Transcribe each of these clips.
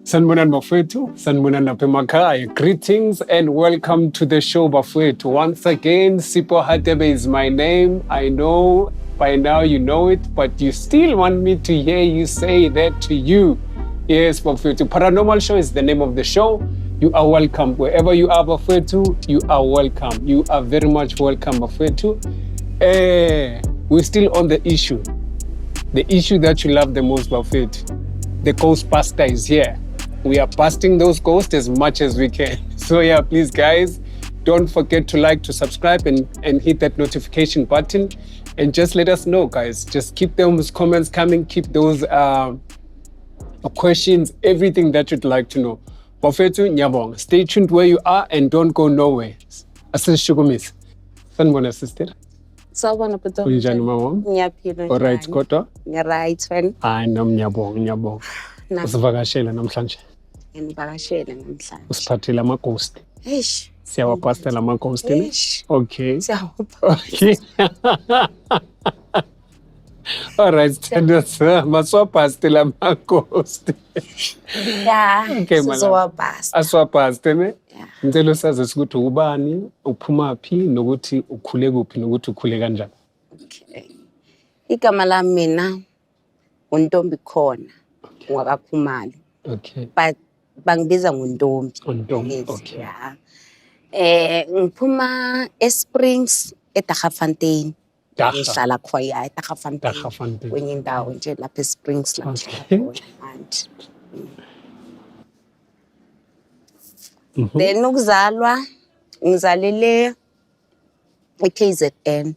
Sanibonani bafowethu, sanibonani lapha emakhaya. Greetings and welcome to the show, bafowethu. Once again, Sipho Hadebe is my name. I know by now you know it, but you still want me to hear you say that to you. Yes, bafowethu. Paranormal Show is the name of the show. You are welcome. Wherever you are, bafowethu, you are welcome. You are very much welcome, bafowethu. We're still on the issue. The issue that you love the most, bafowethu. The ghost buster is here. We are busting those ghosts as much as we can. So yeah, please guys, don't forget to like, to subscribe, and hit that notification button. And just let us know, guys. Just keep those comments coming, keep those questions, everything that you'd like to know. Bafethu, ngiyabonga. Stay tuned where you are and don't go nowhere. Asishukumise. Sanibona, sister. Sawubona, bhuti. Unjani, mama? Ngiyaphila. All right, Njani? Kodwa? Ngi-right, wena? Hayi, nami ngiyabonga, ngiyabonga. Nami Usivakashele namhlanje. Nginivakashele namhlanje. Usiphathele ama-ghost. Eish. Siyawabhastela ama-ghost, ne? Eish. Okay. Siyawapha. Okay. All right, sithandwa sami, masiwabhastele ama-ghost. Ya, Okay, my love. sizowabhasta. Asiwabhaste, ne? Yeah. Ngicela usazise ukuthi ubani, uphumaphi, nokuthi ukhule kuphi, nokuthi ukhule kanjani. Okay. Igama lami mina uNtombi khona ngwakaKhumalo. But bangibiza ngoNtombi. UNtombi, Yes, okay. yeah. Ngiphuma eSprings, eDaggafontein. Dagga. Ngihlala khona, ya, eDaggafontein. Daggafontein. Kwenye indawo nje lapha eSprings la ngihlala khona manje. Then ukuzalwa, ngizalele e-KZN,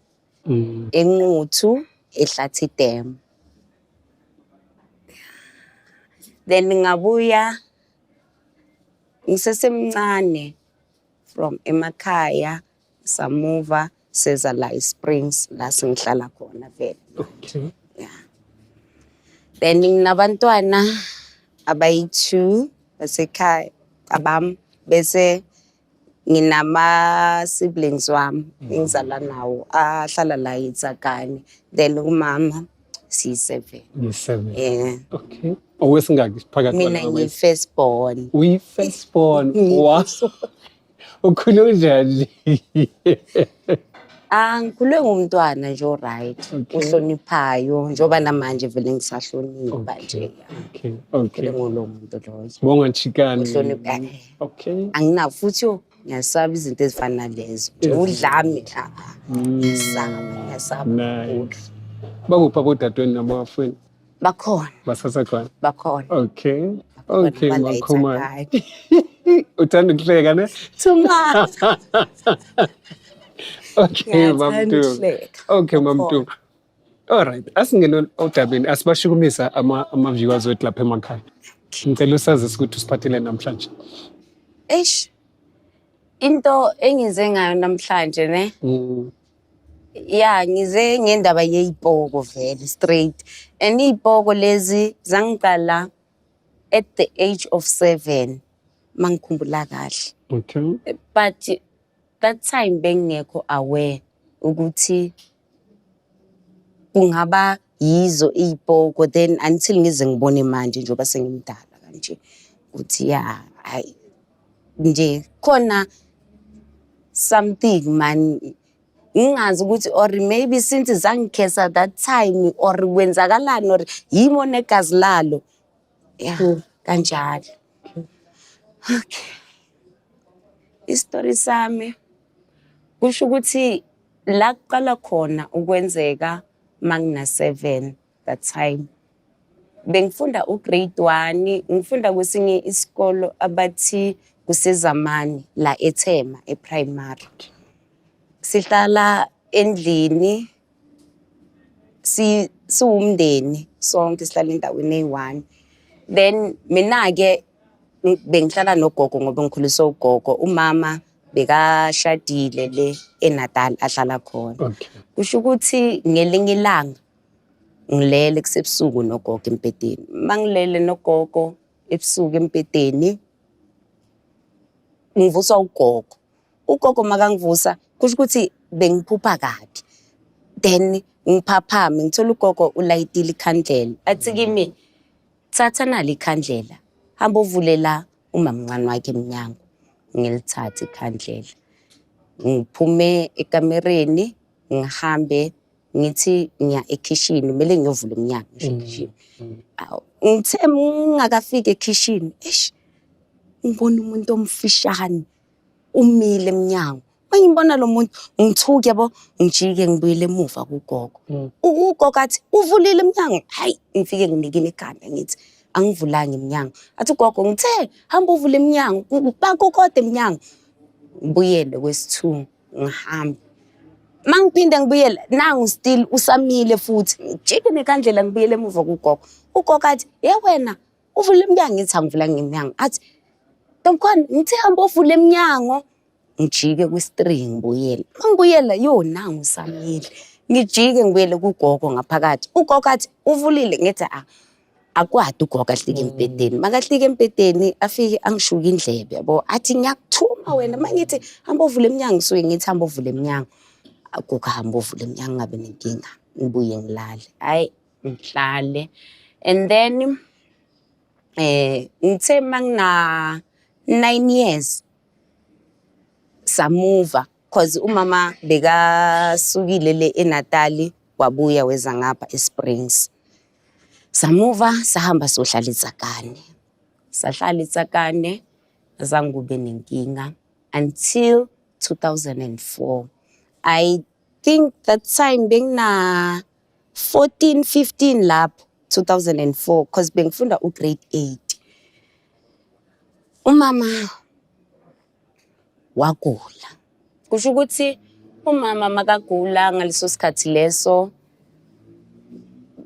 eNquthu, eHlathi Dam. Then ngabuya ngisesemncane from emakhaya, samuva seza la eSprings la sengihlala khona vele. Yeah. Then nginabantwana abayi-2 basekhaya abam, bese nginama siblings wami engizala nawo ahlala la eTsakane. Then umama siyi-7. Yi-7. Yeah. Okay. Owesingaki phakathi Mina kwalaba? Ngiyi-first born. Uyi-first born. Wow. Ukhule unjani? Ah, ngikhule ngumntwana nje o-right, ohloniphayo, njengoba namanje vele ngisahlonipha nje. Ngikhule ngulo muntu loyo. Bonga Chikane. Uhlonipha. Anginawo futhi, yo, ngiyasaba izinto ezifana nalezo. Nje udlame, ah, ah. Ngiyasaba, ngiyasaba kakhulu. Nice. Bakuphi abodadewenu nabafowenu? Bakhona. Basasekhona? Bakhona. Bakhona, Okay, bala Makhumalo. eTsakane. Uthanda ukuhleka, ne? Too much. Okay, Ngiyathanda Mamntu. ukuhleka. Okay, Bakhona. Mamntu. All right, asingene odabeni, asibashukumisa ama viewers wethu lapha emakhaya. Ngicela usazise ukuthi usiphathele namhlanje. Eish. Into engize ngayo namhlanje, ne? Ya, ngize ngendaba yeyipoko vele straight. And iy'poko lezi zangiqala at the age of 7, mangikhumbula kahle. But that time bengingekho aware ukuthi kungaba yizo iy'poko, then until ngize ngibone manje njengoba sengimdala kanje ukuthi ya, hayi nje khona something man, ngingazi ukuthi or maybe since zangikhesa that time or kwenzakalani or yimi onegazi lalo, ya, kanjalo. Okay, isitori sami kusho ukuthi la kuqala khona ukwenzeka mangina 7. That time bengifunda u-grade 1, ngifunda kwesinye isikolo abathi kuseZamani la eThema e-primary. Sihlala endlini si siwumndeni sonke, sihlala endaweni eyi-1. Then mina-ke bengihlala nogogo ngoba ngikhuliswe ugogo. Umama bekashadile le eNatal ahlala khona. Kusho ukuthi ngelinye ilanga ngilele kusebusuku nogogo embhedeni. Mangilele nogogo ebusuku embhedeni, ngivuswa ugogo. Ugogo makangivusa, kusho ukuthi bengiphupha kabi. Then ngiphaphame, ngithola ugogo ulayitile ikhandlela, athi kimi, "Thatha nali ikhandlela." Hamba ovulela umamncane wakhe emnyango. Ngilithathe ikhandlela, ngiphume ekamereni, ngihambe ngithi ngiya ekhishini, kumele ngiyovula umnyango ngisho ekhishini. Awu, ngithe ngingakafiki ekhishini, eish, ngibona umuntu omfishane umile emnyango. Uma ngibona lo muntu ngithuke, yabo, ngijike ngibuyele emuva kugogo. Ugogo athi, "Uvulile emnyango?" Hayi, ngifike nginikine ikhanda, ngithi angivulanga iminyango. Athi ugogo, "Ngithe hamba uvule iminyango, bakokoda emnyango." Ngibuyele kwesi-two, ngihambe. Uma ngiphinde ngibuyela, nangu still usamile futhi. Ngijike nekhandlela, ngibuyele emuva kugogo. Ugogo athi, "Ye wena, uvule iminyango?" Ngithi angivulanga iminyango. Athi, "Ntomkhona, ngithe hamba uvule iminyango." Ngijike kwisi-three, ngibuyele. Uma ngibuyela, yo, nangu usamile. Ngijike ngibuyele kugogo ngaphakathi. Ugogo athi, "Uvulile?" Ngithi ah, akwade ugogo ahlike embhedeni. Makahlika embhedeni afike angishuke indlebe, yabo. Athi, "Ngiyakuthuma wena. Uma ngithi hamba uvule iminyango, ngisuke ngithi hamba uvule iminyango." Ugogo hamba uvule iminyango, ngabe nenkinga. Ngibuye ngilale. Hhayi, ngihlale. And then ngithe mangina 9 years samuva, cause umama bekasukile le eNatali, wabuya weza ngapha eSprings. Samuva, sahamba sohlala eTsakane. Sahlala eTsakane, azange kube nenkinga until 2004. I think that time bengina 14, 15 lapho 2004, cause bengifunda u-grade 8. Umama wagula. Kusho ukuthi umama makagula ngaleso sikhathi leso,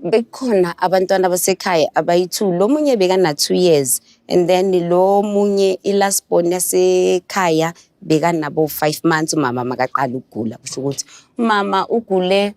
bekukhona abantwana basekhaya abayi-two. Lo munye bekana 2 years and then lo munye, i-last born yasekhaya, bekanabo 5 months umama makaqala ukugula. Kusho ukuthi umama ugule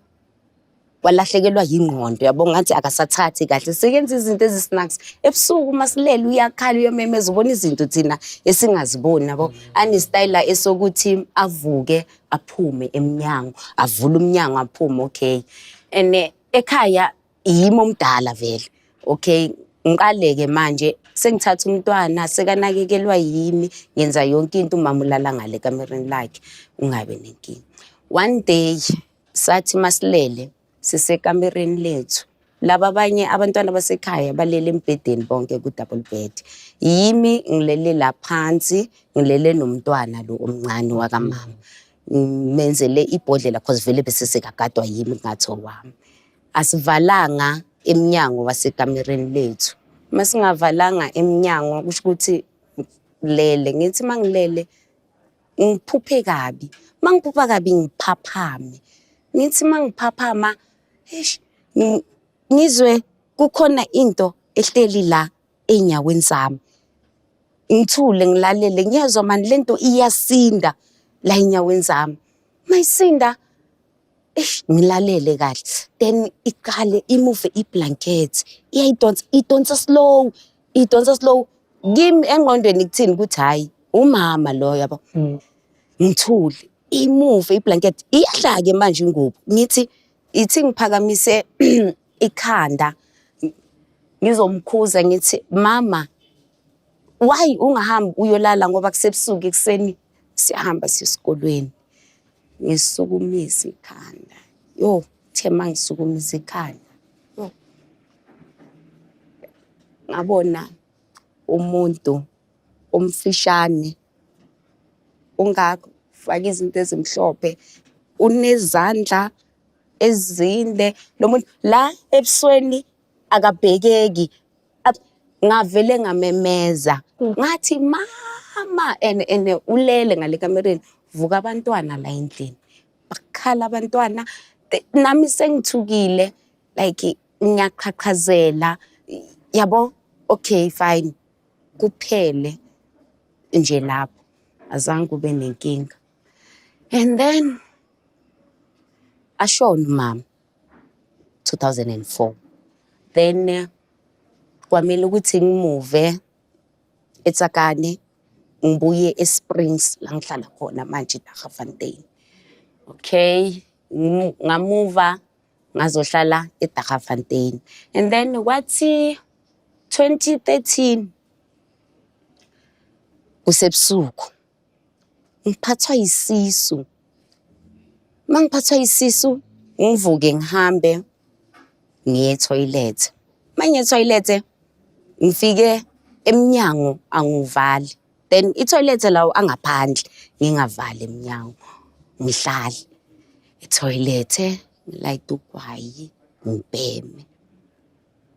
walahlekelwa yingqondo, yabo, ngathi akasathathi kahle, sekenza izinto ezisnacks ebusuku. Masilele uyakhala, uyamemeza, ubona izinto thina esingaziboni, yabo. Anesitayela esokuthi avuke aphume emnyango, avule umnyango aphume. Okay, and ekhaya yimi omdala vele. Okay, ngiqale-ke manje sengithatha umntwana, sekanakekelwa yimi, ngenza yonke into. Umama ulala ngale ekamereni lakhe, ungabe nenkinga. One day sathi masilele sisekamereni lethu, laba abanye abantwana basekhaya balele embhedeni bonke ku-double bed, yimi ngilele la phansi, ngilele nomntwana lo omncane wakamama, ngimenzele ibhodlela cause vele bese sekagadwa yimi, kungathi owami. Asivalanga emnyango wasekamereni lethu. Masingavalanga emnyango, kusho ukuthi lele, ngithi mangilele ngiphuphe kabi. Mangiphupha kabi ngiphaphame, ngithi mangiphaphama, eish, ngizwe kukhona into ehleli la ey'nyaweni zami. Ngithule ngilalele, ngiyezwa mani lento iyasinda la ey'nyaweni zami. Mayisinda, eish, ngilalele kahle, then iqale imuve iblanket, iyayidonsa, idonsa slow, idonsa slow. Kimi engqondweni kuthini? Ukuthi hhayi, umama lo, yabo. Ngithule, imuve iblanket, iyahla-ke manje ingubo. Ngithi ithi ngiphakamise ikhanda ngizomkhuza, ngithi, "Mama, why ungahambi uyolala, ngoba kusebusuku, ekuseni siyahamba siye esikolweni?" Ngisukumise ikhanda, yo, the mangisukumisa ikhanda, yo, ngabona umuntu omfishane ungaka, ufake izinto ezimhlophe, unezandla ezinde lo muntu, la ebusweni akabhekeki. Ngavele ngamemeza ngathi, "Mama!" And ulele ngale kamereni. Vuka abantwana la endlini, bakhala abantwana. Nami sengithukile, like ngiyaqhaqhazela, yabo. Okay, fine, kuphele nje lapho, azange kube nenkinga. And then ashona umama 2004. Then kwamele ukuthi ngimuve eTsakane, ngibuye eSprings la ngihlala khona manje, eDaggafontein. Okay, ngamuva ngazohlala eDaggafontein and then kwathi 2013. Kusebusuku, ngiphathwa yisisu. Uma ngiphathwa yisisu, ngivuke ngihambe ngiye ethoyilethe. Uma ngiye ethoyilethe, ngifike emnyango angiwuvali. Then ithoyilethe lawo angaphandle, ngingavali emnyango. Ngihlale ethoyilethe, ngilayite ugwayi, ngibheme.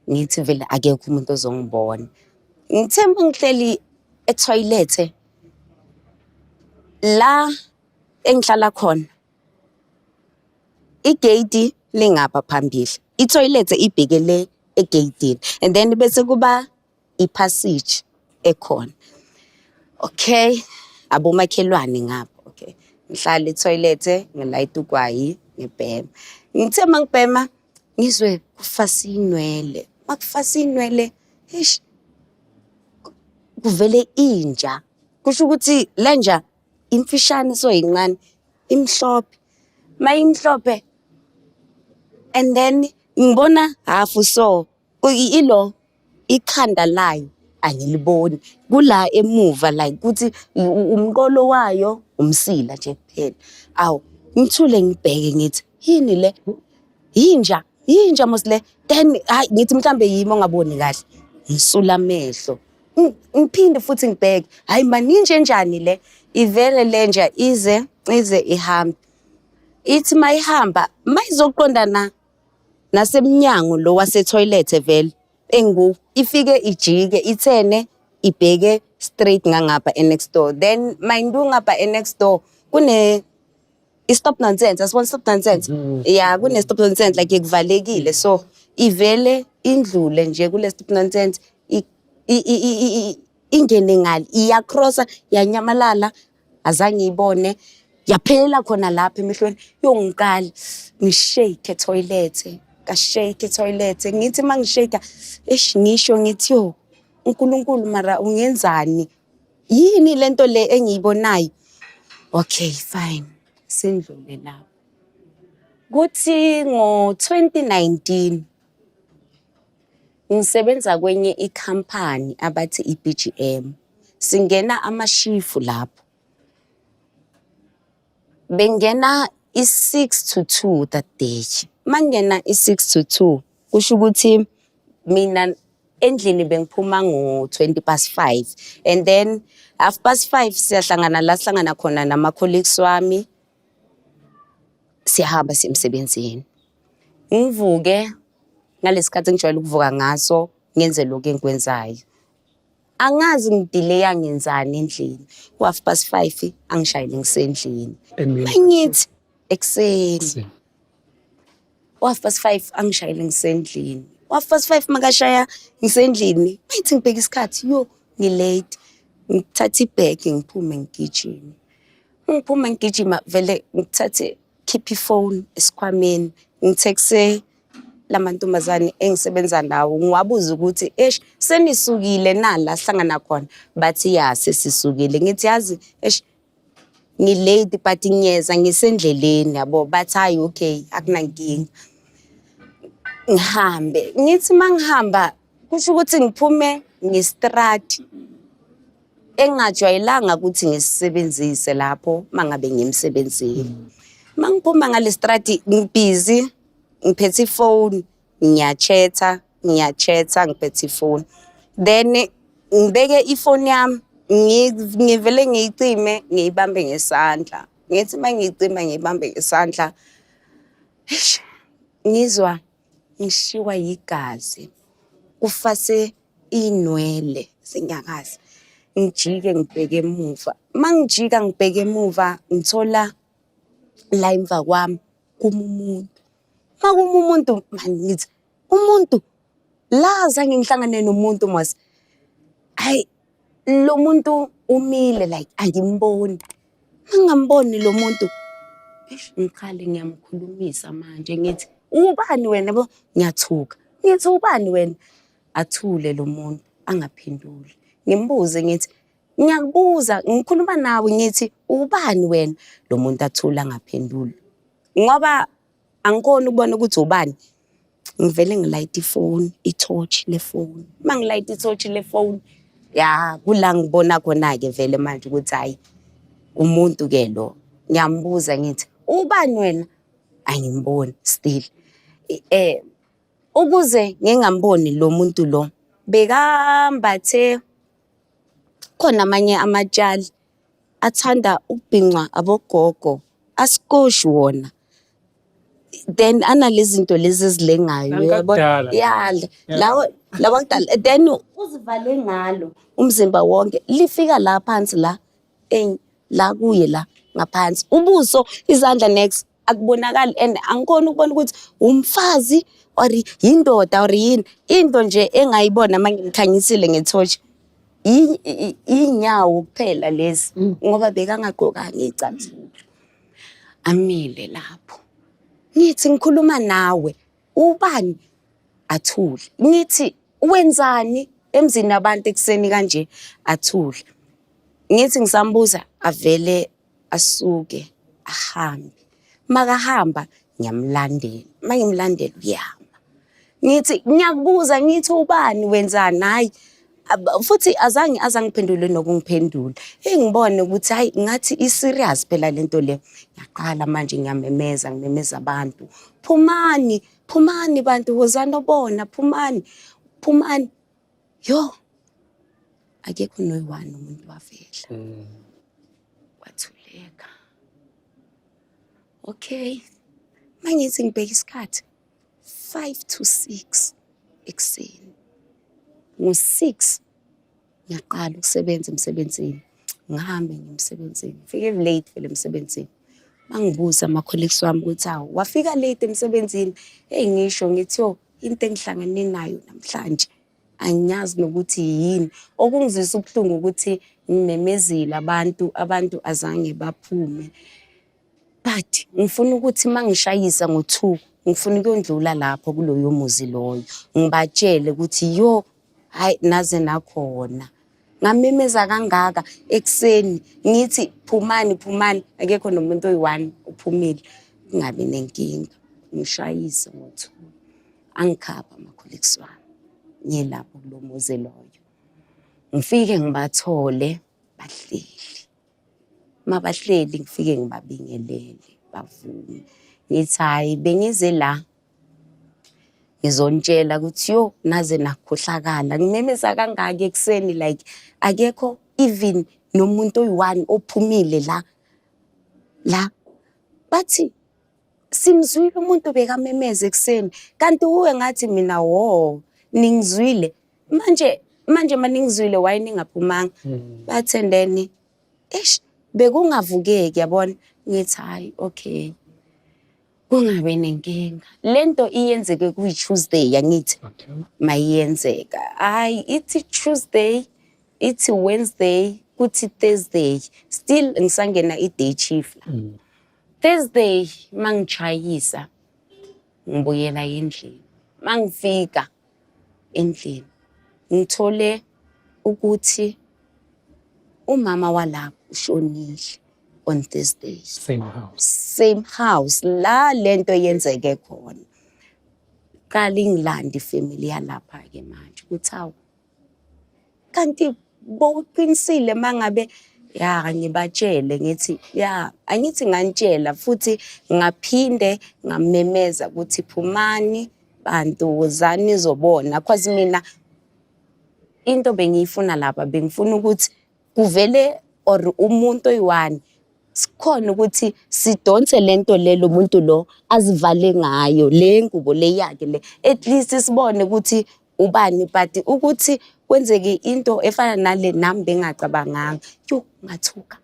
Ngithi vele akekho umuntu ozongibona. Ngithe uma ngihleli ethoyilethe la engihlala khona, igeyidi lingapha phambili, ithoyilethe ibheke le egeyidini and then bese kuba i-passage ekhona. Okay, abomakhelwane ngapha, okay. Ngihlala ethoyilethe, ngilayite ugwayi, ngibhema. Ngithe uma ngibhema, ngizwe kufasa inwele. Uma kufasa inwele, eish, kuvele inja. Kusho ukuthi le nja imfishane so yincane, imhlophe. Mayimhlophe and then ngibona half so ilo ikhanda layo angiliboni, kula emuva like kuthi umqolo wayo umsila nje kuphela. Awu, ngithule ngibheke ngithi yini le? Yinja, yinja mos le. Then hayi, ngithi mhlambe yimi ongaboni kahle. Ngisula amehlo. Ngiphinde futhi ngibheke, hayi man, inja enjani le? Ivele le nja ize ize ihambe. Ithi mayihamba, mayizoqondana nasemnyango lo wasethoyilethe vele engu ifike ijike ithene ibheke straight ngangapha e-next door. Then mind you, ngapha e-next door kune i-stop nonsense, asibona stop nonsense. Yeah, kune stop nonsense, like kuvalekile, so ivele indlule nje kule stop nonsense, ingene ngale, iyacrossa, yanyamalala, azange ngiyibone, yaphelela khona lapha emehlweni. Yongiqala ngishake etoilet, ngashake etoilet. Ngithi uma ngishake, eish, ngisho ngithi, "Yo uNkulunkulu, mara ungenzani? Yini lento le engiyibonayo?" Okay, fine, sindlule lapho. Kuthi ngo-2019 ngisebenza kwenye ikhampani abathi i-BGM, singena amashifu lapho. Bengena i-6 to 2 that day. Mangena i-6 to 2, kusho ukuthi mina endlini bengiphuma ngo-20 past 5 and then half past 5 siyahlangana la sihlangana khona nama-colleagues wami, siyahamba siye emsebenzini. Ngivuke ngalesikhathi engijwayele ukuvuka ngaso, ngenze lokhu engikwenzayo. Angazi ngidileya ngenzani endlini, ku-half past 5 angishayele ngisendlini. Emini? Mangithi ekuseni. Ekuseni. U-half past 5 angishayele ngisendlini. U-half past 5 makashaya ngisendlini, mayithi ngibheka isikhathi, yo, ngilate. Ngithathe ibhegi, ngiphume ngigijime. Ngiphuma ngigijima vele, ngithathe, khiphe ifoni esikhwameni, ngithekse lamantombazane engisebenza nawo, ngiwabuza ukuthi, "Eish, senisukile na la sihlangana khona?" Bathi, "Ya, sesisukile." Ngithi, "Yazi, eish, ngilate but ngiyeza, ngisendleleni yabo." Bathi, "Hayi, okay, akunankinga." Ngihambe, ngithi mangihamba, kusho ukuthi ngiphume ngestrati engingajwayelanga ukuthi ngisisebenzise lapho mangabe ngiyemsebenzini. Mangiphuma ngale strati, ngibhizi ngiphethe ifoni, ngiyachatha, ngiyachatha ngiphethe ifoni, then ngibeke ifoni yami, ngivele ngiyicime, ngiyibambe ngesandla. Ngithi uma ngiyicima ngiyibambe ngesandla, eish, ngizwa ngishiwa yigazi, kufase inwele zinyakaza. Ngijike ngibheke emuva, uma ngijika ngibheke emuva, ngithola la emva kwami kuma umuntu. Uma kuma umuntu mani, ngithi umuntu la, zange ngihlangane nomuntu mos. Hayi, lo muntu umile, like angimboni. Mangingamboni lo muntu, eish, ngiqale ngiyamkhulumisa manje, ngithi, "Ubani wena bo?" Ngiyathuka, ngithi, "Ubani wena?" Athule lo muntu, angaphenduli. Ngimbuze ngithi, "Ngiyakubuza, ngikhuluma nawe, ngithi ubani wena?" Lo muntu athule, angaphenduli. Ngoba angikhoni ukubona ukuthi ubani, ngivele ngilayite ifoni, i-torch lefoni. Uma ngilayita i-torch lefoni, Ya, kula ngibona khona-ke vele manje ukuthi hhayi, umuntu-ke lo. Ngiyambuza ngithi, ubani wena? Angimboni still. Ukuze ngingamboni lo muntu lo, bekambathe khona amanye amatshali athanda ukubhincwa abogogo, asikoshi wona. Then analezi zinto lezi ezilengayo, uyabona? Nakudala. Ya, lawo lawa kudala. Then uzivale ngalo umzimba wonke, lifika la phansi la, la kuye la ngaphansi. Ubuso, izandla next akubonakali and angikhoni ukubona ukuthi umfazi or yindoda or yini. Into nje engayibona uma ngimkhanyisile ngethoshi, iy'nyawo kuphela lezi, ngoba bekangagqokanga iy'cathulo. Amile lapho. Ngithi ngikhuluma nawe, ubani? Athule. Ngithi wenzani emzini wabantu ekuseni kanje? Athule. Ngithi ngisambuza, avele asuke ahambe. Makahamba ngiyamlandela. Mangimlandela uyama. Ngithi ngiyakubuza, ngithi ubani, wenzani? Hayi, futhi azange azangiphendule nokungiphendula. Engibone ukuthi hayi, ngathi i-serious phela lento le. Ngiyaqala manje ngiyamemeza, ngimemeza abantu. Phumani, phumani bantu, wozani obona, phumani, phumani. Yo, akekho noyi-one umuntu wavela. Kwathuleka. Okay. Mangithi ngibheka isikhathi, 5 to 6 ekuseni. Ngo-6 ngiyaqala ukusebenza emsebenzini. Ngihambe ngiye emsebenzini. Ngifike late vele emsebenzini. Bangibuza ama-colleagues wami ukuthi hawu, wafika late emsebenzini. Eyi, ngisho ngithi yo, into engihlangene nayo namhlanje angiyazi nokuthi yini. Okungizwisa ubuhlungu ukuthi ngimemezile abantu, abantu azange baphume. But ngifuna ukuthi uma ngishayisa ngo-2, ngifuna ukuyondlula lapho kuloyo muzi loyo, ngibatshele ukuthi yo, hayi, naze nakhona. Ngamemeza kangaka ekuseni ngithi phumani, phumani, akekho nomuntu oyi-one uphumile. Kungabi nenkinga, ngishayise ngo-2. Angikhapha ama-colleagues wami, ngiye lapho kulo muzi loyo. Ngifike ngibathole bahleli. Mabahleli ngifike ngibabingelele, bavume. Ngithi hhayi, bengize la ngizonitshela ukuthi yo, naze nakhohlakala. Ngimemeza kangaka ekuseni, like akekho even nomuntu oyi-one ophumile la la. Bathi simzwile umuntu bekamemeza ekuseni, kanti uwe. Ngathi mina, wo, ningizwile manje, manje maningizwile, why ningaphumanga? Bathi and then eish, bekungavukeki, yabona. Ngithi hayi, okay, kungabe nenkinga. Lento iyenzeke kuyi-Tuesday, angithi? Okay. Mayiyenzeka, hayi, ithi Tuesday, ithi Wednesday, kuthi Thursday, still ngisangena i-day shift la. Thursday mangijayisa ngibuyela endlini. Mangifika endlini ngithole ukuthi umama walapho ushonile on Thursday. Same house. Same house la lento yenzeke khona. Qala ingilanda ifamily yalapha ke manje ukuthi hawu, kanti bowuqinisile. Mangabe ya, ngibatshele ngithi ya, angithi nganitshela futhi ngaphinde ngamemeza ukuthi phumani bantu, wozani nizobona, cause mina into bengiyifuna lapha, bengifuna ukuthi kuvele or umuntu oyi-one, sikhona ukuthi sidonse lento le, lo muntu lo azivale ngayo le ngubo le yakhe le, at least sibone ukuthi ubani. But ukuthi kwenzeke into efana nale, nami bengacabanganga. Yo, ngathuka,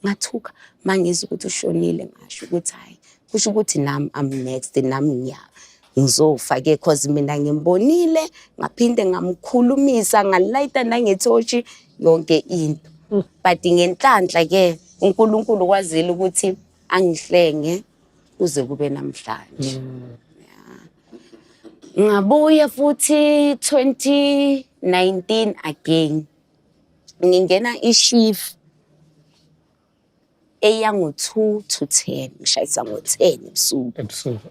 ngathuka mangizwa ukuthi ushonile. Ngasho ukuthi hayi, kusho ukuthi nami I'm next, nami ngiya ngizofa ke, cause mina ngimbonile, ngaphinde ngamkhulumisa, ngalayita nangethoshi, yonke into. But ngenhlanhla ke uNkulunkulu kwazile ukuthi angihlenge kuze kube namhlanje. Ngabuya futhi 2019 again, ngingena ishift eya ngo-2 to 10, ngishayisa ngo-10 ebusuku. Ebusuku.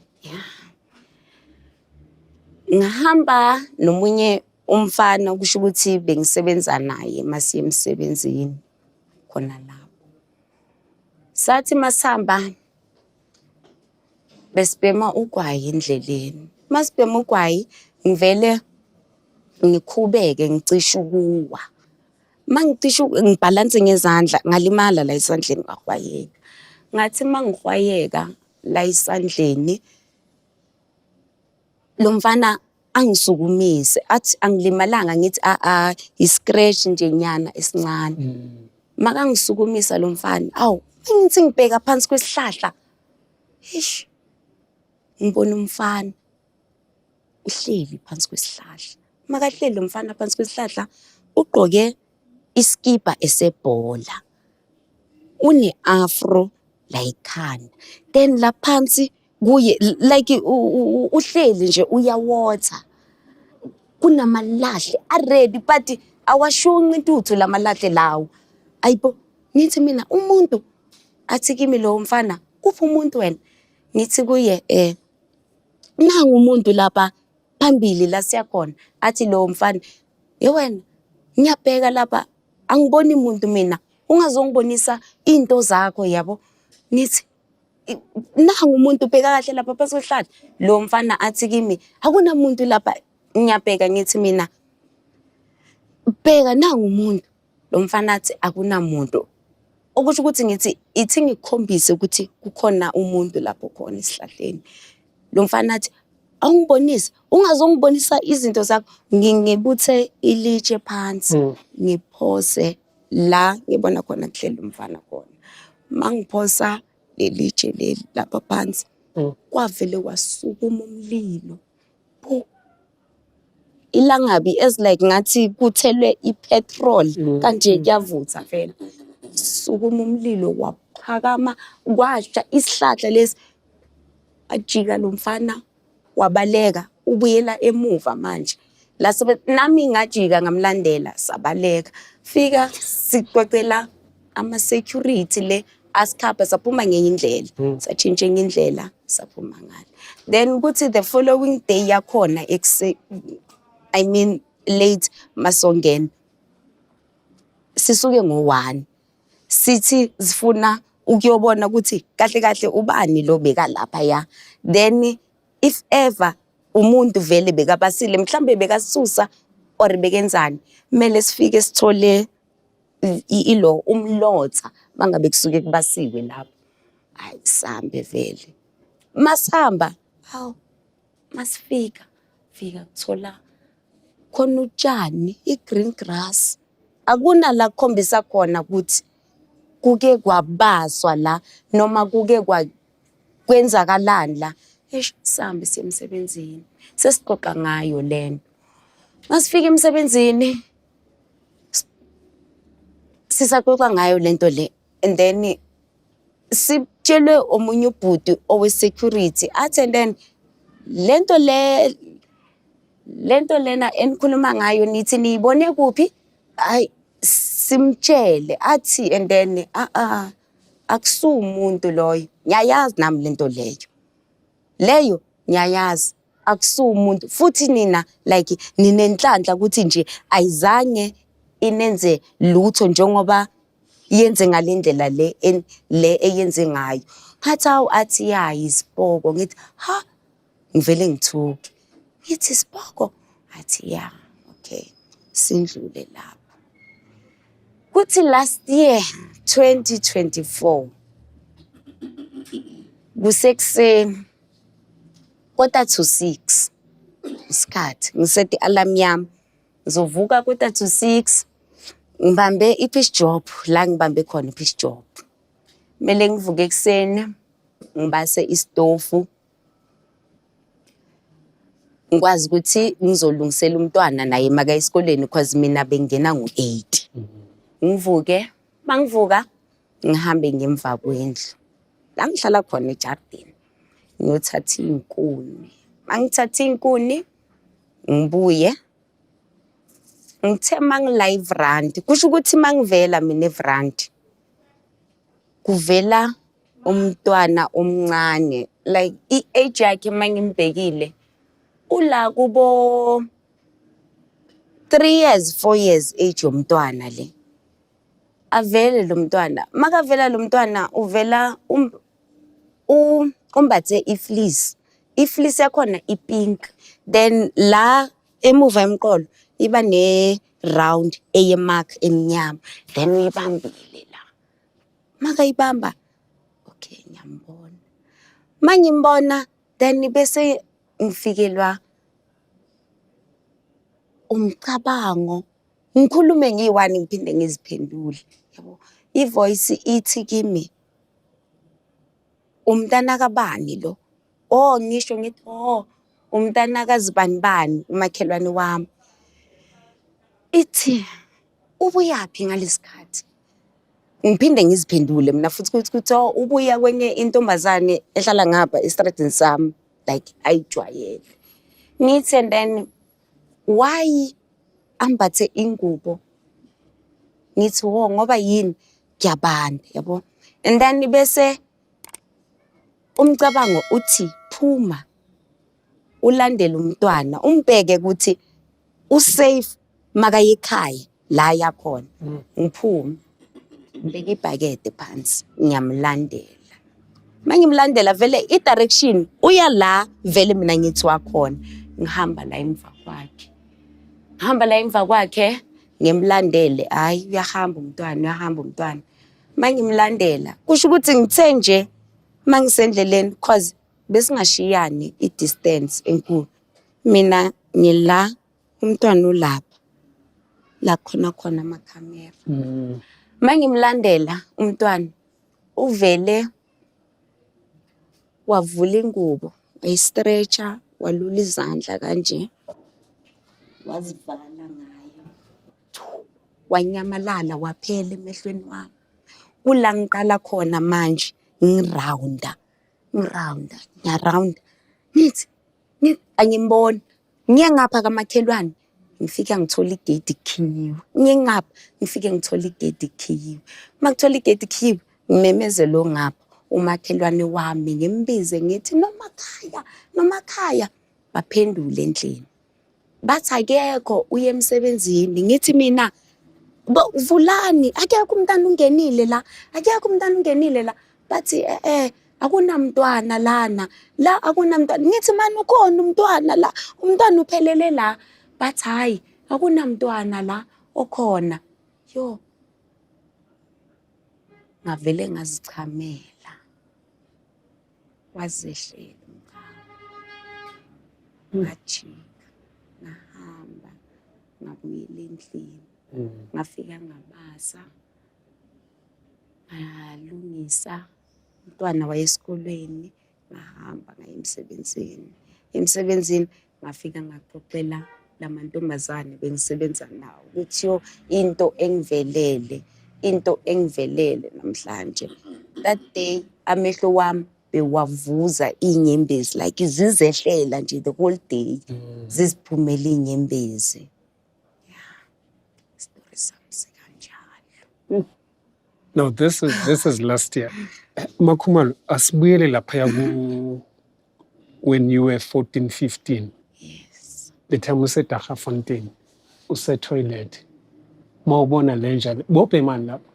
Ngahamba nomunye. Umfana kusho ukuthi bengisebenza naye masiye emsebenzini khona lapho. Sathi masihamba besibhema ugwayi endleleni. Masibhema ugwayi ngivele ngikhubeke ngicishe ukuwa. Mangicishe ngibhalanse ngezandla ngalimala la esandleni ngahwayeka. Ngathi mangihwayeka la esandleni lo mfana angisukumise athi angilimalanga, ngithi a a i-scratch nje nyana esincane. Makangisukumisa lo mfana, awu, ngithi ngibheka phansi kwesihlahla, ish, ngibona umfana uhleli phansi kwesihlahla. Makahleli lo mfana phansi kwesihlahla, ugqoke iskipa esebhola, une-afro la ekhanda, then la phansi kuye like uhleli nje uyawotha, kunamalahle a-ready but awashunqi intuthu lamalahle lawo. Ayibo, ngithi mina umuntu, athi kimi lo mfana, "Uphi umuntu wena?" Ngithi kuye, "Nangu umuntu lapha phambili la siyakhona." Athi lo mfana, "Ye wena, ngiyabheka lapha angiboni muntu mina, ungazongibonisa into zakho yabo." Ngithi, "Nangu umuntu, bheka kahle lapha phansi kwesihlahla." Lo mfana athi kimi, "Akunamuntu lapha." Ngiyabheka, ngithi mina, "Bheka, nangu umuntu." Lo mfana athi akunamuntu. Okusho ukuthi ngithi ithi ngikukhombise ukuthi kukhona umuntu lapho khona esihlahleni. Lo mfana athi, "Awungibonise, ungazongibonisa izinto zakho." Ngibuthe ilitshe phansi, ngiphose la ngibona khona kuhleli umfana khona. Mangiphosa lelitshe leli lapha phansi, kwavele kwasukuma umlilo. Phu! Ilangabi as like ngathi kuthelwe i-petrol kanje, kuyavutha vele. Sukuma umlilo, waphakama, kwasha isihlahla lesi. Ajika lo mfana wabaleka, ubuyela emuva manje. La nami ngajika ngamlandela, sabaleka. Fika sixoxela ama-security le, asikhapha, saphuma ngenye indlela. Satshintsha enye indlela, saphuma ngale. Then kuthi the following day yakhona I mean late masongena, sisuke ngo-1, sithi sifuna ukuyobona ukuthi kahle kahle ubani lo beka lapha ya, then if ever umuntu vele bekabasile, mhlambe bekasusa or bekenzani, kumele sifike sithole ilo umlotha mangabe kusuke kubasiwe lapho. Hayi, sambe vele, masihamba, hawu, masifika fika kuthola khona utshani, i-green grass, akuna la kukhombisa khona ukuthi kuke kwabaswa la noma kuke kwenzakalani la. Eish, sihambe siye emsebenzini, sesixoxa ngayo lento. Masifika emsebenzini sisaxoxa ngayo lento le, and then sitshelwe omunye ubhuti owe-security, athi and then lento lena enikhuluma ngayo nithi niyibone kuphi? Hayi, simtshele, athi and then a a akusumuntu loyo, ngiyayazi nami lento leyo ngiyayazi, akusumuntu futhi nina like ninenhlanhla ukuthi nje ayizange inenze lutho njengoba yenze ngale ndlela le le eyenze ngayo. Ngathi hawu, athi ya, isipoko. Ngithi ha, ngivele ngithuke, ngithi isipoko, athi ya. Okay, sindlule lapho. Kuthi last year 2024 kusekuseni, 5:45 isikhathi, ngisete i-alarm yami, ngizovuka 5:45, ngibambe i-piece job la ngibambe khona i-piece job. Kumele ngivuke ekuseni, ngibase isitofu, ngikwazi ukuthi ngizolungisela umntwana naye makaya esikoleni, because mina bengingena ngo-8. Ngivuke, mangivuka ngihambe ngemva kwendlu la ngihlala khona ejardini, ngiyothatha iy'nkuni. Mangithatha iy'nkuni ngibuye, ngithe mangila evrandi, kusho ukuthi mangivela mina evrandi kuvela umntwana omncane, like i-age yakhe mangimbhekile ula kubo 3 years, 4 years age yomntwana le. Avele lo mntwana, makavela lo mntwana uvela umbathe i-fleece, i-fleece yakhona i-pink, then la emuva emqolo iba ne-round eye-mark emnyama, then uyibambile la. Makayibamba, okay, ngiyambona. Mangimbona, then bese ngifikelwa umcabango, ngikhulume ngiyi-one, ngiphinde ngiziphendule, yabo. I-voice ithi kimi, "Umntana kabani lo?" Oh, ngisho ngithi, "Oh, umntana kazibanibani, umakhelwane wami." Ithi, "Ubuyaphi ngalesikhathi?" Ngiphinde ngiziphendule mina futhi ukuthi oh, ubuya kwenye intombazane ehlala ngapha estradini sami, like ayijwayele. Ngithi, "And then why ambathe ingubo?" Ngithi, "Wo, ngoba yini, kuyabanda, yabo." And then bese umcabango uthi, "Phuma ulandele umntwana, umbheke ukuthi usafe makaye ekhaya la yakhona." Ngiphume, ngibeke ibhakede phansi, ngiyamlandela. Mangimlandela vele i-direction uya la vele mina ngithi wakhona, ngihamba la emva kwakhe, ngihamba la emva kwakhe, ngimlandele. Hayi, uyahamba umntwana, uyahamba umntwana. Mangimlandela, kusho ukuthi ngithe nje mangisendleleni, cause besingashiyani i-distance enkulu, mina ngila, umntwana ulapha la khona khona amakhamera. Mangimlandela umntwana, uvele wavula ingubo, wayi-stretcha, walula izandla kanje, wazivala ngayo, wanyamalala, waphela emehlweni wami. Kula ngiqala khona manje ngirawunda, ngirawunda, ngiyarawunda, ngithi angimboni. Ngiye ngapha kamakhelwane, ngifika ngithola igedi kukhiyiwe. Ngiye ngapha, ngifike ngithola igedi kukhiyiwe. Uma ngithola igedi kukhiyiwe, ngimemeze lo ngapha umakhelwane wami, ngimbize ngithi, "Nomakhaya, Nomakhaya." Baphendule endlini bathi, "Akekho, uye emsebenzini." Ngithi mina, "Vulani, akekho umntana ungenile la, akekho umntana ungenile la." Bathi, "Eh eh, akunamntwana lana la, akunamntwana." Ngithi, "Mani, ukhona umntwana la, umntwana uphelele la." Bathi, "Hayi, akunamntwana la okhona." Yo, ngavele ngazichamela, wazehlela umchamo, ngajika, ngahamba, ngabuyela endlini. Ngafika ngabasa, ngalungisa, umntwana waye esikolweni, ngahamba ngaya emsebenzini. Emsebenzini ngafika ngaxoxela lamantombazane bengisebenza nawo ukuthi, yo, into engivelele, into engivelele namhlanje. That day amehlo wami bewavuza iy'nyembezi, like zizehlela nje the whole day, ziziphumela iy'nyembezi. Yeah, story sami sikanjalo. No, this is last year. Makhumalo, asibuyele laphaya ku when you were 14, 15. Yes. The time useDaggafontein, use-toilet. Mawubona le nja, bobhemani lapho?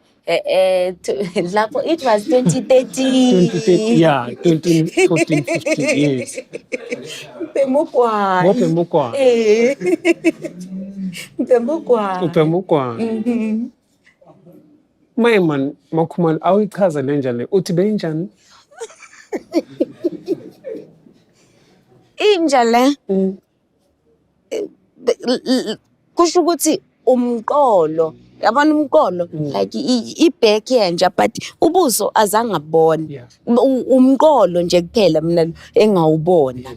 Lapho it was 2013. 2013, yeah, 2014, 15, yes. Ubhema ugwayi. Bobhema ugwayi. Eh. Ubhema ugwayi. Ubhema ugwayi. Maye man, Makhumalo, awuyichaze le nja le. Uthi beyinjani? Inja le kusho ukuthi umqolo, yabona umqolo, like i-back yenja, but ubuso azange ngabona. Umqolo nje kuphela mina engawubona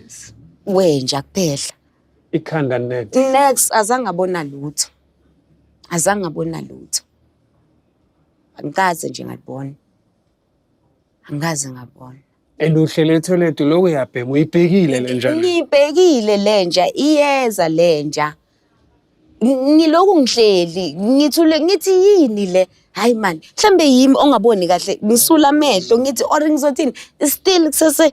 wenja kuphela. Ikhanda net. Next, azange ngabona lutho, azange ngabona lutho, angikaze nje ngalibona, angikaze ngabona. And uhlele e-toilet, lokhu uyabhema, uyibhekile le nja le. Ngiyibhekile lenja, iyeza lenja. Ngilokhu ngihleli ngithule, ngithi, "Yini le? Hayi man, mhlambe yimi ongaboni kahle." Ngisula amehlo, ngithi or ngizothini, still kusese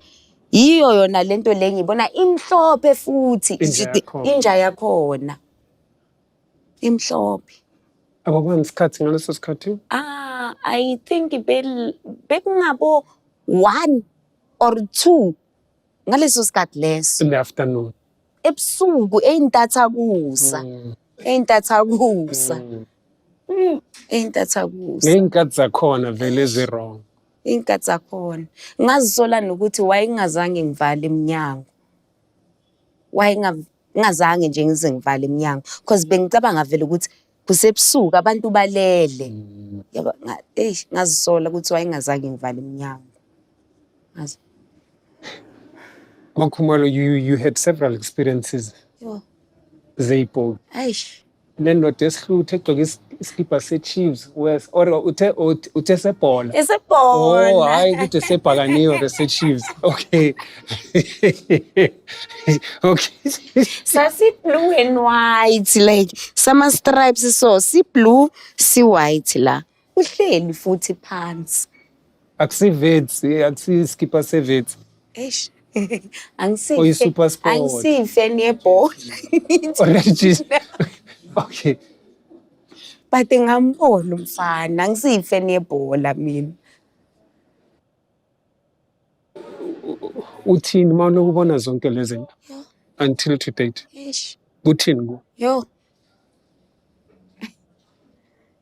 yiyo yona lento le ngiyibona, imhlophe futhi. Inja yakhona. Inja yakhona. Imhlophe. Akwakubani isikhathi ngaleso sikhathi? Ah, I think bekungabo 1 or 2 ngaleso sikhathi leso. In the afternoon. Ebusuku, eyintathakusa. Eyintathakusa. Eyintathakusa. Ngey'nkathi zakhona vele ezi-wrong. Iy'nkathi zakhona. Ngazisola nokuthi wayengazange ngivale iminyango. Wayengazange nje ngize ngivale iminyango because bengicabanga vele ukuthi kusebusuku, abantu balele. Yabo, eish, ngazisola ukuthi wayengazange ngivale iminyango. Makhumalo, you had several experiences Yo, zey'poki. Eish. Le ndoda esihluthe egcoke isikibha se-Chiefs wes or uthe sebhola. Oh, Esebhola. hayi ukuthi sebhakaniwe or se-Chiefs. Okay. Okay. Sasi-blue and white, like sama stripes, so si-blue, si-white la. Uhleli futhi phansi. Akusi-Wits, akusi-iskipa se-Wits. Eish. Oyi-SuperSport. Angisiyi-fan yebhola. Or okay. But ngambona umfana, angisiyi-fan yebhola mina. Uthini uma unokubona zonke lezi zinto until to date? Eish. Kuthini ku? Yo.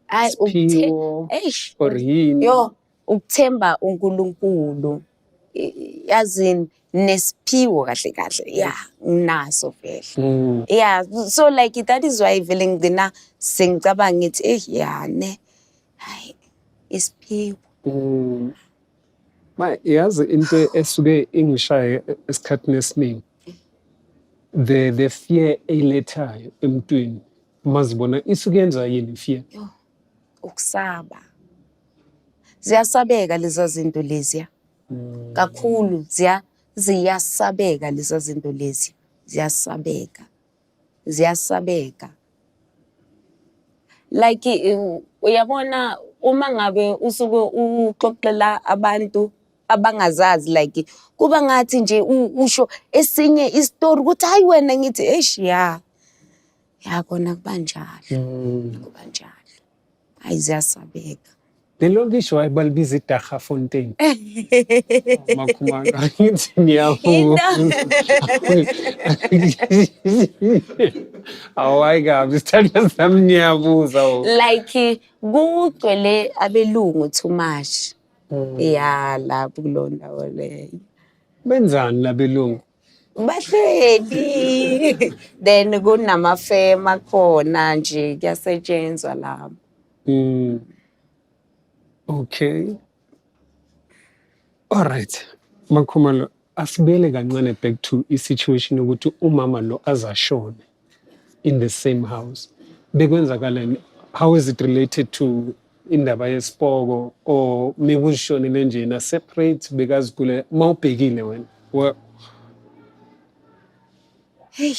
Hayi, Siphiwo eish. or yini? Yo, ukuthemba uNkulunkulu. Yazini nesiphiwo kahle kahle. Yeah, nginaso vele. Yeah, so like that is why vele ngigcina sengicabanga ngithi eh ya ne. Hayi, isiphiwo. Ma yazi into esuke ingishaye esikhathini esiningi, the fear eyilethayo emntwini mazibona isuke yenza yini fear? Yo, ukusaba. Ziyasabeka lezi zinto leziya. Kakhulu ziyasabeka lezi zinto lezi. Ziyasabeka. Ziyasabeka. Like uyabona uma ngabe usuke uxoxela abantu abangazazi, like kuba ngathi nje usho esinye isitori ukuthi hayi wena, ngithi eish, ya ya, kona kuba njalo, kuba njalo, hayi, ziyasabeka. Lelo lisho hayi balibiza iDaggafontein. Makhumalo, ngithi ngiyavuka. Awu hayi kabi, sithandwa sami, ngiyabuza wo. Like kugcwele abelungu too much ya lapho kulowo ndawo leyo. Benzani labelungu? Bahleli, then kunamafema akhona nje, kuyasetshenzwa lapho. Okay. All right. Makhumalo, asibuyele kancane back to i-situation ukuthi umama lo azashone in the same house. Bekwenzakalani? How is it related to indaba yesipoko or maybe uzishonele nje na separate bekazigule mawubhekile wena? Hey,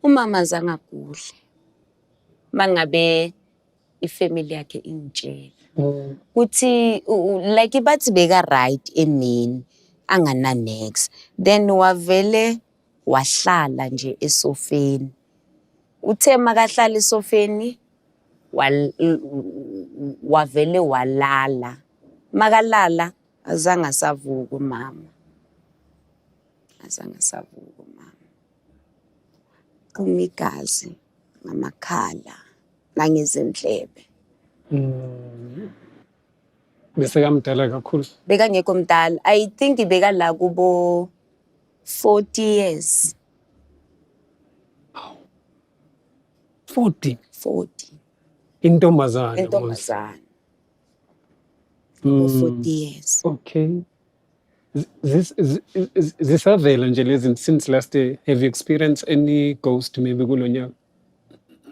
umama azange agule mangabe ifamily yakhe ingitshela kuthi like bathi beka right emini angana nex, then wavele wahlala nje esofeni. Uthe makahlala esofeni wavele walala, makalala azange asavuka umama, azange asavuka umama. Qhuma igazi ngamakhala nangezindlebe. Bese kamdala kakhulu. Bekangekho mdala, I think bekala kubo 40 years. 40. 40. Intombazana mos. Intombazana. Kubo 40 years. Okay. Zisavela nje lezi since last year. Have you experienced any ghost maybe kulo nyaka?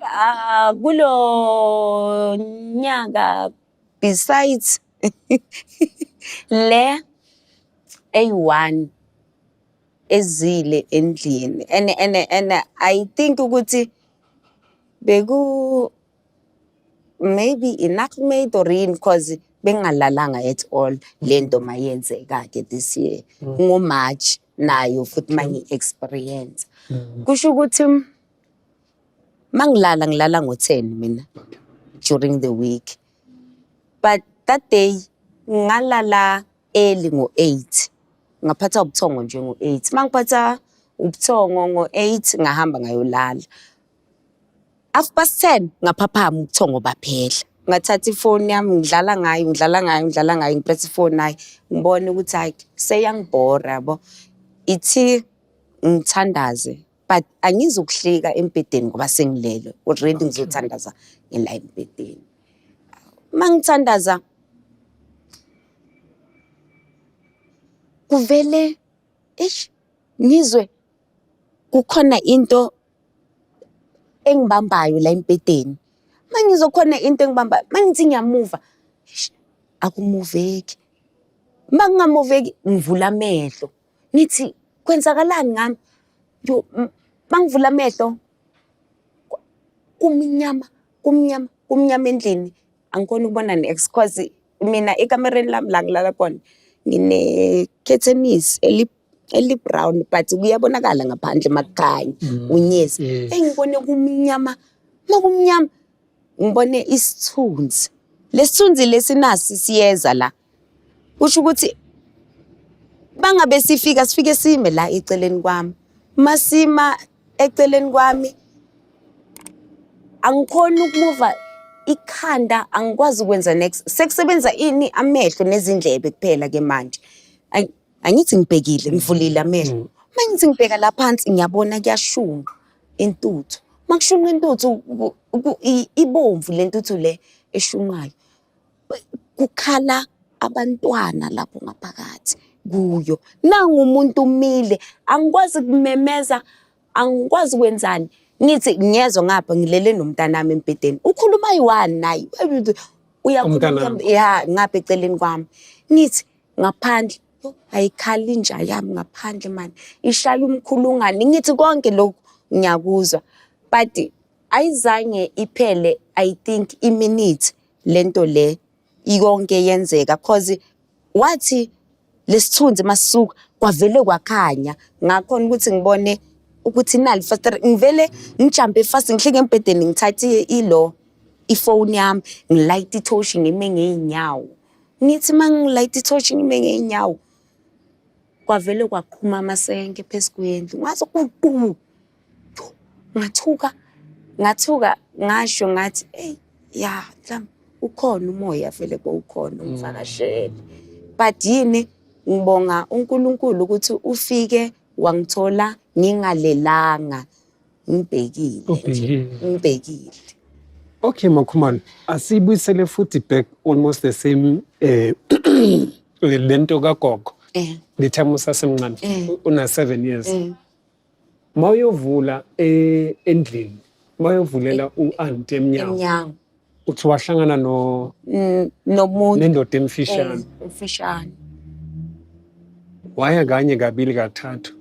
Ah, kulo nyaka, besides le eyi-one ezile endlini, and I think ukuthi beku maybe i-nagmaid or yini, cause bengalalanga at all lento mayenzeka ke this year ngo-March nayo futhi mangi-experience. Kusho ukuthi Mangilala ngilala ngo-10 mina during the week. But that day ngalala early ngo-8. Ngaphatha ubuthongo nje ngo-8. Mangiphatha ubuthongo ngo-8 ngahamba ngayolala. 10:30 ngaphaphama ubuthongo baphela. Ngathatha ifoni yami ngidlala ngayo ngidlala ngayo ngidlala ngayo ngipress ifoni hayi ngibone ukuthi hayi seyangibhora yabo. Ithi ngithandaze but angizukuhlika embhedeni ngoba sengilele already ngizothandaza ngila embhedeni. Mangithandaza kuvele eish ngizwe kukhona into engibambayo la embhedeni. Mangizwa khona into engibambayo, mangithi ngiyamuva, eish akumuveki. Makungamuveki ngivula amehlo ngithi kwenzakalani ngami? Yo, mangivula amehlo kumnyama, kumnyama, kumnyama endlini. Angikhoni ukubona nex cause mina ekamereni lami la ngilala khona ngine-curtains eli-brown but kuyabonakala ngaphandle makukhanya unyezi. Engibone kumnyama, makumnyama ngibone isithunzi. Lesithunzi lesi nasi siyeza la. Kusho ukuthi bangabe sifika sifike sime la eceleni kwami. Masima eceleni kwami angikhoni ukumuva ikhanda, angikwazi ukwenza next. Sekusebenza ini amehlo nezindlebe kuphela ke manje. Angithi ngibhekile ngivulile amehlo. Mangithi ngibheka la phansi ngiyabona kuyashunqa intuthu. Makushunqa intuthu ibomvu le ntuthu le eshunqayo. Kukhala abantwana lapho ngaphakathi kuyo. Nangu umuntu umile, angikwazi ukumemeza, angikwazi ukwenzani. Ngithi ngiyezwa ngapha ngilele nomntanami embhedeni. Ukhuluma ayi-one naye. Uyakhuluma Umntanakho? ya ngapha eceleni kwami. Ngithi ngaphandle, yo ayikhali inja yami ngaphandle mani. Ishaya umkhulungane. Ngithi konke lokhu ngiyakuzwa. But ayizange iphele I think iminute lento le yonke yenzeka cause wathi lesithunzi masisuka kwavele kwakhanya ngakhona ukuthi ngibone ukuthi nali fasitela ngivele ngijampe fast ngihlike embhedeni ngithathe ilo ifoni yami ngilayite ithoshi ngime ngey'nyawo. Ngithi uma ngilayite ithoshi ngime ngey'nyawo kwavele kwaqhuma amasenke phezu kwendlu ngaze kuqu. Ngathuka, ngathuka ngasho ngathi eyi ya mhlawumbe ukhona umoya vele bowukhona ungivakashele. But yini ngibonga uNkulunkulu ukuthi ufike wangithola ngingalelanga ngibhekile nje, Ubhekile. ngibhekile. Okay Makhumalo, asiyibuyisele futhi back almost the same lento kagogo. The time usasemncane una 7 years. Mawuyovula endlini, mawuyovulela u-auntie emnyango. Emnyango. Uthi wahlangana no Nomuntu nendoda emfishane. Emfishane. Waya kanye kabili kathathu.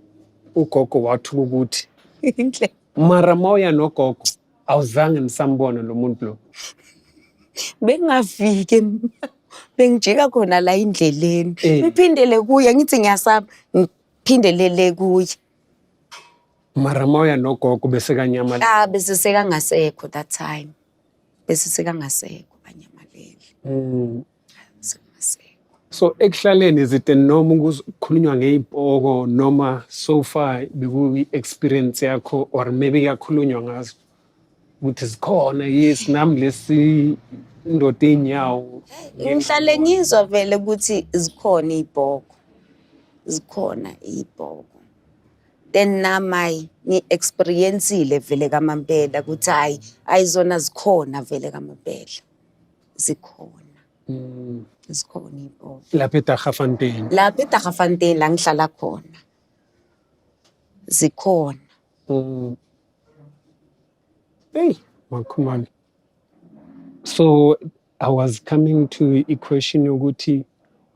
Ugogo wathuka ukuthi Inhle. mara mawuya nogogo awuzange nisambona lo muntu lo. Bengingafiki emnyango. Bengijika khona la endleleni. Ngiphindele kuye ngithi ngiyasaba, ngiphindelele kuye. Mara mawuya nogogo bese kanyamalala. Ah bese sekangasekho that time. Bese sekangasekho banyamalele. Sekangasekho. So ekuhlaleni izite noma ukukhulunywa ngey'poko noma so far bekuyi-experience yakho or maybe kuyakhulunywa ngazo ukuthi zikhona, yes nami lesi indoda ey'nyawo. Ngihlale ngizwa vele ukuthi zikhona iy'poko. Zikhona iy'poko. Then nami ngi-experience-ile vele kamampela ukuthi hhayi ayizona zikhona vele kamampela. Zikhona. Zikhona iy'poko. Lapha eDaggafontein. Lapha eDaggafontein la ngihlala khona. Zikhona. Hey, Makhumalo. So I was coming to i-question yokuthi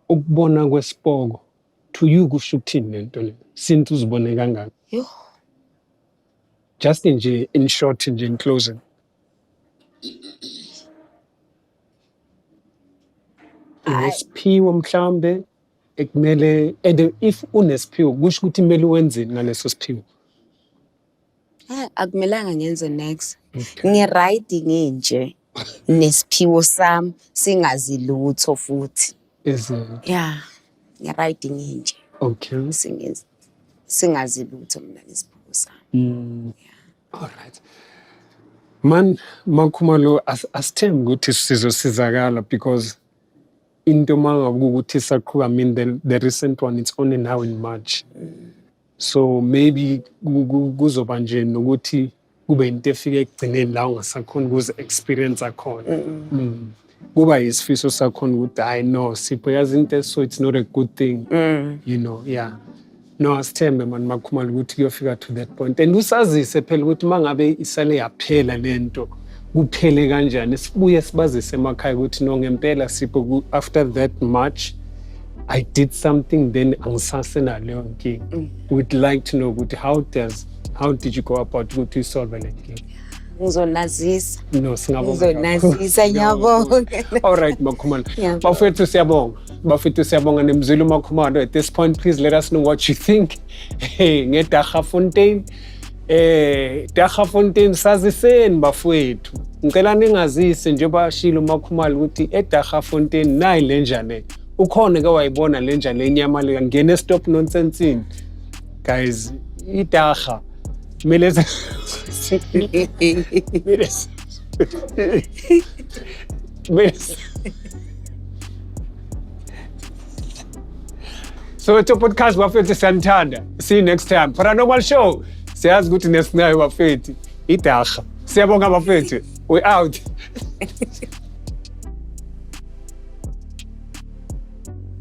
ukubona kwesipoko to you kusho ukuthini lento le since uzibone kangaka? Yo. Just nje in short nje in closing. Unesiphiwo mhlambe ekumele, and if unesiphiwo kusho ukuthi kumele wenzeni ngaleso siphiwo? Akumelanga ngenze next. Ngi-right nginje nesiphiwo sami singazi lutho futhi. Is it? Yeah. Ngi-right nginje. Okay. Singazi lutho mina nesiphiwo sami. All right. Man, Makhumalo, asithembe ukuthi sizosizakala because into mangabe ukuthi isaqhuba, I mean the recent one, it's only now in March. So maybe kuzoba nje nokuthi kube into efika ekugcineni la ungasakhoni ukuze experience khona. Kuba yisifiso sakhona ukuthi hayi no, Sipho, yazi into, so it's not a good thing. Yeah. No, asithembe man, Makhumalo, ukuthi kuyofika to that point. And usazise phela ukuthi mangabe isale yaphela lento, kuphele kanjani, sibuye sibazise emakhaya ukuthi no, ngempela Sipho, after that March I did something, then angisasenaleyo nkinga. We'd like to know ukuthi how did you go about ukuthi uyisolve le nkinga? Ngizonazisa. No, singabonga kakhulu. Ngizonazisa, ngiyabonga. All right, Makhumalo. Ngiyabonga. Bafethu, siyabonga. Bafethu, siyabonga nemzwile uMakhumalo. At this point, please let us know what you think. Hey, ngeDaggafontein. Daggafontein, saziseni bafowethu. Ngicela ningazise njengoba shilo uMakhumalo ukuthi eDaggafontein nayi lenja le. Ukhona ke wayibona lenja le inyama le ngene stop nonsense. Guys, idagga kumele. Soweto Podcast, bafethu, siyanithanda. See you next time. Paranormal show. Siyazi ukuthi nesinayo bafethu. Idagga. Siyabonga bafethu. We out.